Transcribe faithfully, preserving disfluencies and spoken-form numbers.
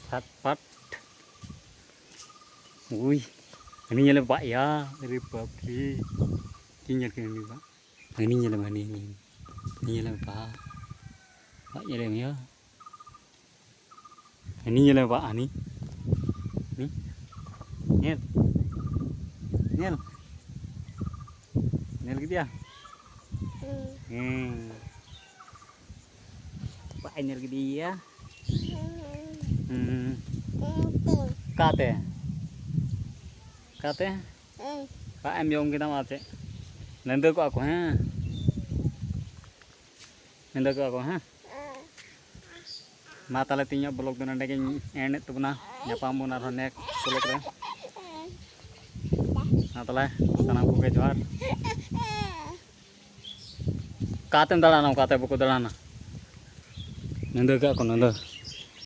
ᱯᱷᱟᱴ ᱯᱷᱟᱴ᱾ ᱩᱭ, ᱦᱟᱹᱱᱤ ᱧᱮᱞᱮ ᱵᱟᱜ ᱭᱟ᱾ ᱟᱨᱮ ᱵᱟᱯ ᱨᱮ᱾ ᱪᱮᱫ ᱧᱮᱞ ᱠᱮᱫ ᱦᱟᱹᱱᱤ ᱵᱟᱜ? ᱦᱟᱹᱱᱤ ᱧᱮᱞᱮ ᱢᱮ, ᱦᱟᱹᱱᱤ, ᱦᱟᱹᱱᱤ, ᱦᱟᱹᱱᱤ ᱧᱮᱞᱮ ᱢᱮ, ᱵᱟᱜ᱾ ᱵᱟᱜ ᱧᱮᱞᱮ ᱢᱮ ᱭᱟ᱾ ᱦᱟᱹᱱᱤ ᱧᱮᱞᱮ ᱢᱮ, ᱵᱟᱜ, ᱦᱟᱹᱱᱤ᱾ ᱦᱟᱹᱱᱤ᱾ ᱧᱮᱞ᱾ ᱧᱮᱞ᱾ ᱧᱮᱞ ᱠᱮᱫᱮᱭᱟ? ᱦᱮᱸ᱾ ᱵᱟᱭ ᱧᱮᱞ ᱠᱮᱫᱮᱭᱟ᱾ ᱦᱩᱸ᱾ ᱚᱠᱟᱛᱮ? ᱚᱠᱟᱛᱮ? ᱨᱟᱜ ᱮᱢ ᱡᱚᱢ ᱠᱮᱫᱟᱢ ᱟᱨ ᱪᱮᱫ? ᱧᱤᱫᱟᱹ ᱠᱚᱜᱼᱟ ᱠᱚ, ᱦᱮᱸ? ᱧᱤᱫᱟᱹ ᱠᱚᱜᱼᱟ ᱠᱚ, ᱦᱮᱸ? ᱢᱟ ᱛᱟᱦᱚᱞᱮ ᱛᱮᱦᱮᱧᱟᱜ vlog ᱫᱚ ᱱᱚᱸᱰᱮ ᱜᱤᱧ end ᱮᱫ ᱛᱟᱵᱚᱱᱟ᱾ ᱧᱟᱯᱟᱢ ᱵᱚᱱ ᱟᱨᱦᱚᱸ next vlog ᱨᱮ᱾ ᱢᱟ ᱛᱟᱦᱚᱞᱮ ᱥᱟᱱᱟᱢ ᱠᱚᱜᱮ ᱡᱚᱦᱟᱨ᱾ ᱚᱠᱟᱛᱮᱢ ᱫᱟᱬᱟᱱᱟ? ᱚᱠᱟᱛᱮ ᱵᱟᱠᱚ ᱫᱟᱬᱟᱱᱟ? ᱧᱤᱫᱟᱹ ᱠᱟᱜ ᱠᱚ, ᱧᱤᱫᱟᱹ᱾